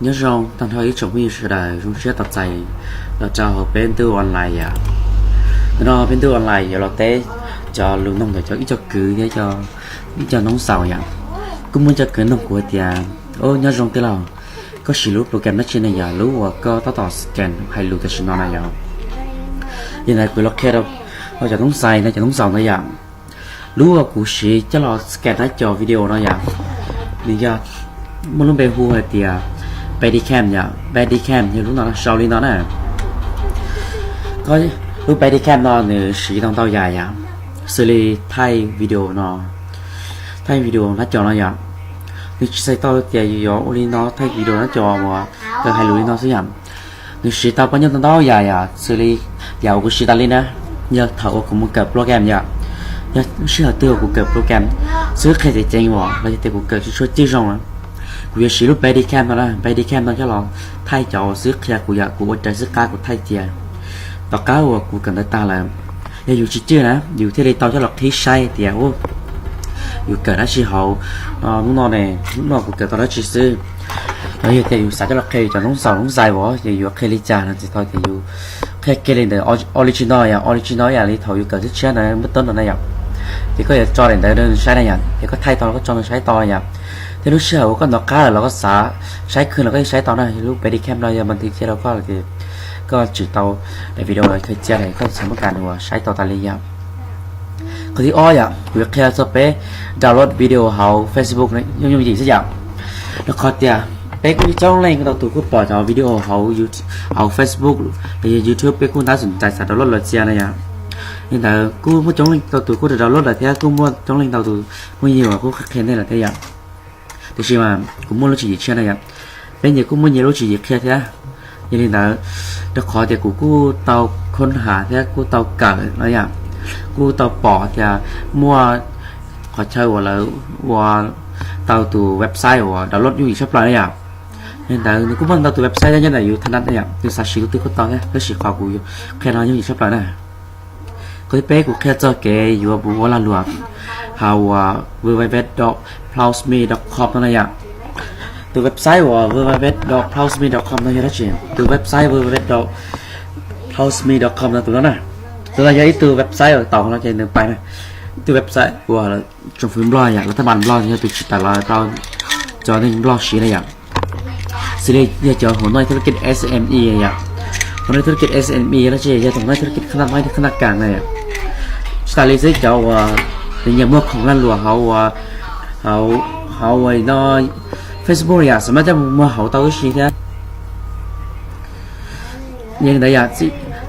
Nyob zoo tag nrho ib tsoom phooj ywg sawv daws, zoo siab tos txais los rau hauv peb ntuj online yom. Ntawm no peb ntuj online yuav los teb cov lus nug ntawm cov ib co kwv thiab ib co noob xaus yom. Kuj muaj cov kwv nug kuv hais tias, o, nyob zoo tij laug, koj siv lub program dab tsi na yom, lub uas koj tab tom scan hais lus tam sim no na yom. Yog ntawd kuv los qhia rau cov noob xais no, cov noob xaus ntawd yom. Lub uas kuv siv coj los scan hnav cov video no yom, nws yog muaj lub npe hu hais tias Bandicam yom. Bandicam yog lub no sau li no na. Lub Bandicam no nws siv tau ntau yam yom, xws li thaij video no, thaij video hnav cov no yom. Nws tsis txhais tau tias yus yuav ua li no thaij video hnav cov uas kawm hais lus li no xwb yom. Nws siv tau pab nyoj ntau ntau yam yom, xws li yam uas kuv siv tas li na, yog thaum uas kuv mus kawm program yom. Yog lub sij hawm twg uas kuv kawm program xwb qhia tseem ceev uas los yog tias kuv kawm tsis tshua cwj zoo na, kuv yuav siv lub Bandicam no na, Bandicam no coj los thaij cov uas xwb qhia kuv yom, kuv ua raws xwb qab kuv thaij cia. Tom qab uas kuv kawm ntawv tag lawm, yog yus tsis cwj na, yus thiaj li tau coj los qhib saib tias, u, yus kawm dab tsi hauv no, hnub no ne, hnub no kuv kawm tau dab tsi xwb. Los yog tias yus xav coj los qhia cov noob xaus noob xais uas ces yuav qhia li cas no tsis tau tias yus qhia kiag li ntawm original yom, original yam li thaum yus kawm tshiab tshiab na, muab toob no na yom. Ces koj yuav tso daim ntawd rau nws saib na yom, ces koj thaij tau los koj tso nws saib tau na yom. Thiab lub sij hawm uas koj hnov qab lawm los koj xav saib khwv los koj yeej saib tau na. Lub Bandicam no yog mas nthwv cia rau koj ces koj tsim tau daim video los khaws cia es koj txhua muab kam uas saib tau tas li yom. Qhov thib ob yom, kuv yuav qhia txog peb download video hauv Facebook yooj yooj yim xwb yom. Rau qhov tias peb kuj coob leej tau tus kuj pom cov video hauv, hauv Facebook los yog YouTube, peb kuj ntab xum tais xav download los txia na yom. Li ntawd kuj muaj coob leej tau tus kuj download lawm thiab kuj muaj coob leej tau tus phooj ywg uas kuj qhia nej lawm thiab yom. Tiam sis mas kuv muaj lub tswv yim tshiab na yom. Peb nyias kuj muaj nyias lub tswv yim qhia thiab. Yog li ntawd, rau qhov tias kuv kuj tau khoob has thiab kuj tau kawm no yom, kuj tau pom tias muaj qhov chaw uas lawv ua tau tus website uas download yooj yim tshaj plaws na yom. Li ntawd nws kuj muaj ntau tus website thiab nyob ntawm yus thaj nab na yom, yus xav siv tus twg kuj tau thiab, tab sis qhov kuv qhia no yooj yim tshaj plaws na. Qhov thib peb kuv qhia txog kev yuav mus ua lag luam hauv uas www dot plowsme dot com no na yom. Tus website uas www dot plowsme dot com no yog dab tsi? Tus website www dot plowsme dot com no tus no na, tus no yog ib tug website uas tau no ces nws pais na, ib tug website uas tsoom fwv Nplog yom, lawv thaj nab Nplog yog tus tsim tawm los rau cov neeg Nplog siv na yom. Xws li yog cov hauv no thub kij SME yom. Hauv no thub kij SME yog dab tsi? Yog tus no thub kij khab naj maib khab naj kas na yom. Tsis tas li xwb, cov uas nws nyiam muag khoom lag luam hauv uas, hauv uas no Facebook yom, xam maj coj mus muag hauv tau ib si thiab. Yog li ntawd yom,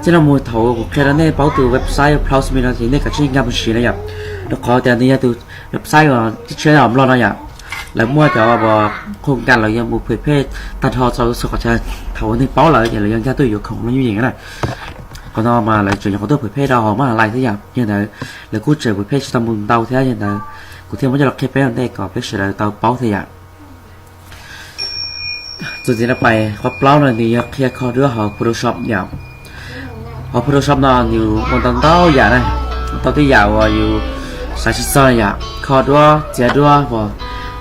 txij no mus thaum kuv qhia rau nej paub tus website Plowsme no ces nej kav tsij nkag mus siv na yom. Rau qhov tias nws yog tus website uas tshiab tshiab Nplog no yom. Lawv muaj cov uas khoom kas los yog mus phim phej tag nrho txog qhov chaw, thaum uas neeg paub lawm ces lawv yuav nkag tuaj yuav khoom no yooj yim na. Qhov no mas lawv tseem nyuam qhuav tuaj phim phej rau hauv mab has lais xwb yom. Yog ntawd lawv kuj tseem phim phej tsis tau mus ntau thiab, yog ntawd kuv thiaj muab coj los qhia peb ua ntej kom peb sawv daws tau paub thiab yom. Txuas ntxiv no pais qhov plaub no nws yog qhia kho duab hauv Photoshop yom. Hauv Photoshop no yus ua ntau ntau yam na, ua tau tej yam uas yus xav tsis txog yom, kho duab, txiav duab,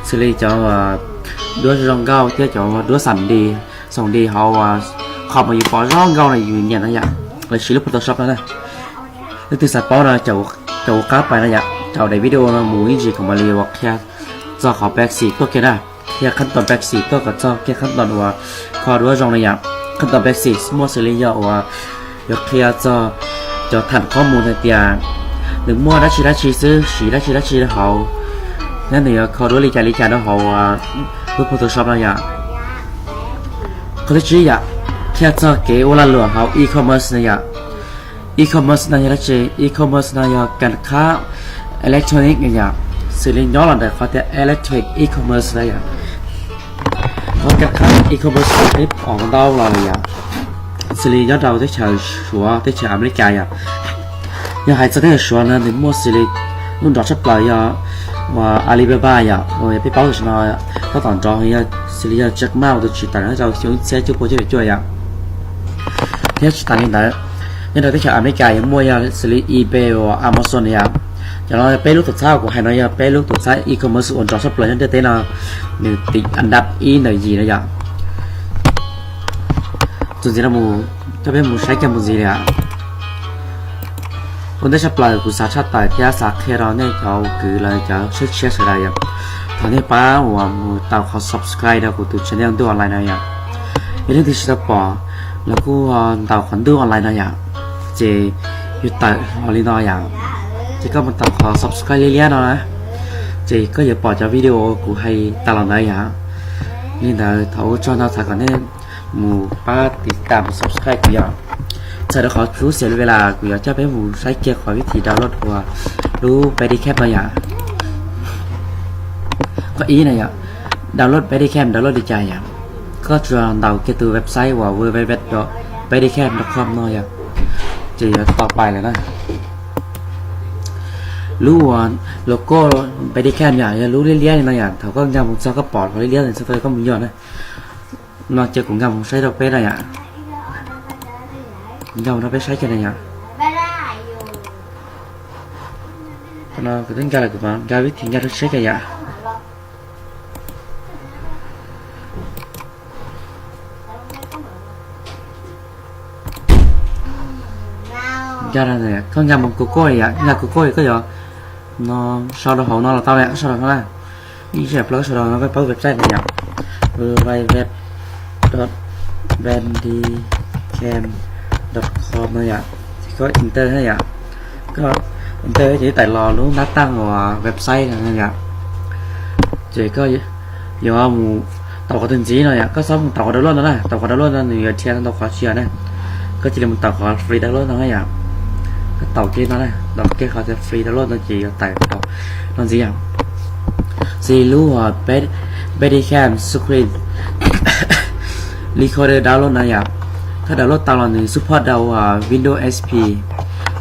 xws li cov duab zoo nkauj thiab cov duab xam di, xam di hauv uas qhov uas yus pom zoo nkauj no yus nyiam no yom, lawv siv lub Photoshop no na. Leej twg xav paub no caum qab pais no yom, caum daim video no mus ib ntsis kuv mam li ua qhia txog qhov basic tuaj kiag na, qhia khab toom basic tuaj kom txog kiag khab toom uas kho duab zoo na yom. Khab toom basic muaj xws li yog uas yuav qhia txog cov tham qhob mus hais tias nws muaj dab tsi dab tsi xwb, siv dab tsi dab tsi hauv, thiab nws yuav kho duab li cas li cas rau hauv lub Photoshop no yom. Qhov thib tsib yom, qhia txog kev ua lag luam hauv e-commerce na yom. E-commerce no yog dab tsi? E-commerce no yog kas khab electronic na yom, xws li nyob los ntawm qhov tias electronic e-commerce na yom. Qhov kas khab e-commerce no peb pom ntau los lawm yom, xws li nyob rau teb chaws Suav, teb chaws Amelikas yom. Yog hais txog teb chaws Suav no nws muaj xws li lub nrov tshaj plaws yog uas Alibaba yom, uas peb paub tam sim no tab tom nrov yog xws li yog Jack Ma tus tsim tawm nyob rau xyoo ib txhiab cuaj pua cuaj caum cuaj yom. Thiab tsis tas li ntawd, nyob rau teb chaws Amelikas yog muaj yog xws li eBay uas Amazon yom. Cov no peb lub tuam txhab kuv hais no yog peb lub tuam txhab e-commerce uas nrov tshaj plaws nyob ntiaj teb no, nws tiv an dab ib ntawm yim no yom. Txuas ntxiv no mus, coj peb mus saib kiag mus ntxiv li. Ua ntej tshaj plaws kuv xav tshaj tawm thiab xav qhia rau nej cov kwv los cov sib tshiab sawv daws yom, thov nej pab uas mus ntaus qhov subscribe rau kuv tus channel Ntuj Online no yom. Yog leej twg tsis tau pom los kuj ntaus qhov Ntuj Online no yom, ces yus tawm los li no yom, ces koj mus ntaus qhov subscribe liab liab no na, ces koj yuav pom cov video kuv hais tas los ntawd yom. Li ntawd thov ua tsaug ntau, thov kom nej mus pab tiv tam mus subscribe kuv yom. Txawm rau qhov lub xia li las kuv yuav coj peb mus saib kiag qhov vib thim download uas lub Bandicam no yom. Qhov ib na yom, download Bandicam download li cas yom. Koj tsuas ntaus kiag tus website uas www bandicam com no yom, ces yuav tau pais lawm na. Lub uas logo Bandicam yom, yog lub liab liab li no yom, thaum koj nkag mus txog koj pom qhov liab liab ntawd txog koj mus yog na. No ces kuv nkag mus saib rau peb no yom. Kuv nkag mus rau peb saib kiag na yom. No kuv twb nkag lawm, kuv mam nkag vib thim nkag rau saib kiag yom. Nkag, koj nkag mus Google yom, nkag Google koj yuav no sau rau hauv no los tau li, koj sau rau no na. Ib yam li koj sau rau no koj paub website no yom, www bandicam com no yom, ces koj enter na yom. Koj enter ces tawm los lub nab tag uas website no yom. Ces koj yuav mus tau qhov twg ntxiv no yom, koj txhob mus tau qhov download no na, tau qhov download no nws yuav dhia tau qhov tsis yog na. Koj cia li mus tau qhov free download no na yom. Koj tau kiag no na, tau kiag qhov tias free download no ces yuav tawm tau no ntxiv yom. Xws li lub uas Bandicam Screen Recorder download no yom. Koj download tau los nws support rau uas Windows XP,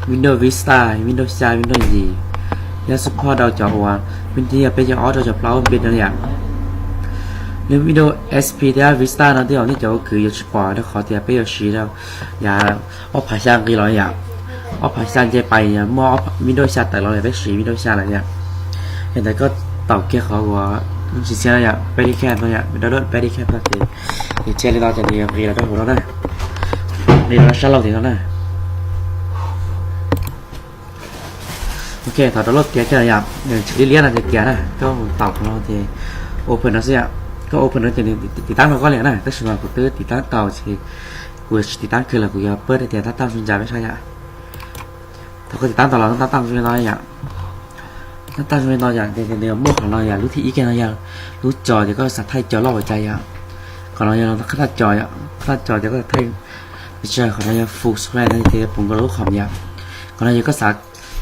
Windows Vista, Windows xya, Windows yim, thiab support rau cov uas Windows peb caug ob rau cov plaub bit no yom. Lub Windows XP thiab Vista no tej zaum nej cov ua kwv yuav tsis pom rau qhov tias peb yuav siv rau yav ob phav xya nqis los yom. Ob phav xya nce pais yog muaj Windows xya tawm los yog peb siv Windows xya lawm yom. Yog ntawd koj taus kiag qhov uas tsis txia no yom, Bandicam no yom, download Bandicam no ces nws txia li no ces nws yuav nqis los rau hauv no na. Nqis los sab laug tim no na. Ok, thaum download tiav kiag yom, nws tsis liab liab no tiav tiav na, koj mus taus qhov no ces open no xwb yom. Koj open no ces nws tiv tab rau koj li na, tab sis mas kuv twb tiv tab tau ces kuv tsis tiv tab kiag los kuv yuav pab tias tab tau zoo ntsa peb saib yom. Thaum koj tiv tab tau los tab tau zoo li no yom. Tab tau zoo li no yom, ces nws muaj qhov no yom, lub thib ib kiag no yog lub co ces koj xav thaij co loj ua cas yom. Qhov no yog qhov thaj co yom, qhov thaj co ces koj xav thaij pes tsawg, qhov no yog full screen no ces pum nkaus lub qhov yom. Qhov no yog koj xav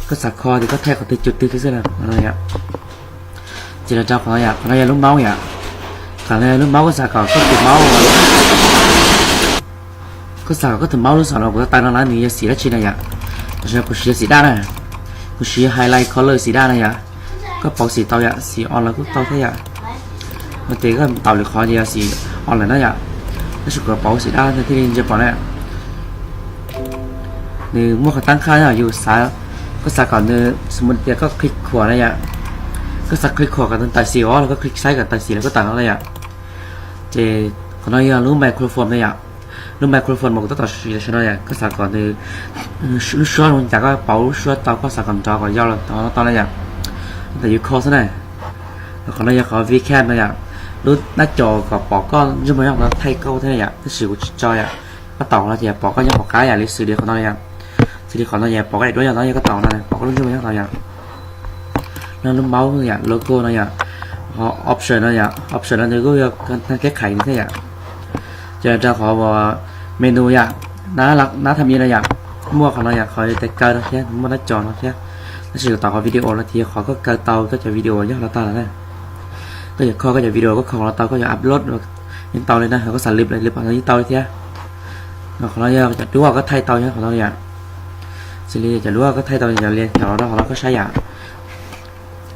kho ces koj thaij qhov twg cuj twg xwb xwb no yom. Ces los rau qhov no yom, qhov no yog lub mouse yom. Qhov no yog lub mouse, koj xav kom koj tus mouse, koj xav kom koj tus mouse lub xom no kuv tau taw no na nws yog xim dab tsi na yom. Tam sim no kuv siv yog xim daj na, kuv siv highlight color xim daj na yom. Koj pauv xim tau yom, xim on los kuj tau thiab yom. No ces koj taus lwm qhov ces yog xim on lawm na yom. Tab sis kuv pauv xim daj no thiaj li ntsia pom na. Nws muaj qhov tab qhaj yog yus xav, koj xav kom nws, xws li tias koj click khuam na yom, koj xav click khuam kom nws tawm xim os los koj click saib kom tawm xim los koj tawm no na yom. Ces qhov no yog lub microphone na yom. Lub microphone mas kuv tab tom siv tam sim no yom, koj xav kom nws lub suab zoo cas koj pauv lub suab tau, koj xav kom nrov kom yau los tau na yom. Tab tom yus kho xwb na. Qhov no yog qhov webcam no yom, lub nab co kom pom koj ntsej muag nyob qhov no thaij koj thiab na yom, tab sis kuv tsis tso yom. Koj taus qhov no ces pom koj nyob hauv qab yom, li xws li qhov no yom. Xws li qhov no yom, pom koj daim duab nyob no, yog koj taus no pom koj lub ntsej muag nyob no yom. No lub mouse yom, logo no yom, option no yom, option no nws kuj yog kev khais nws thiab yom. Ces los rau qhov menu yom, nab tham ib no yom, muaj qhov no yom, qhov tias kaw no thiab, muaj nab co no thiab. Tab sis kuv taus qhov video no ces yog qhov koj kaw tau koj cov video nyob no tag lawm na. Koj yuav kho koj cov video koj kho los tau, koj yuav upload yeej tau li na, ho koj xav lwm lwm pam no yeej tau li thiab. Qhov no yog cov duab koj thaij tau nyob qhov no yom. Xws li cov duab koj thaij tau yog li cov no, qhov no koj saib yom.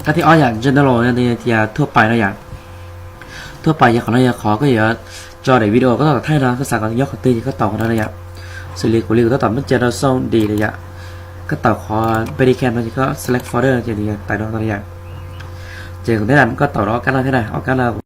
Qab thib ob yom, general no tias thuaj pais no yom. Thuaj pais yog qhov no yog qhov koj yuav tso daim video koj tab tom thaij no, koj xav kom nyob qhov twg ces koj taus qhov no yom. Xws li kuv li kuv tab tom muab cia rau xoo dis lawm yom. Koj taus qhov Bandicam no ces koj select folder ces nws yuav tawm rau no yom. Ces kuv neb koj taus rau ob kab no thiab na, ob kab no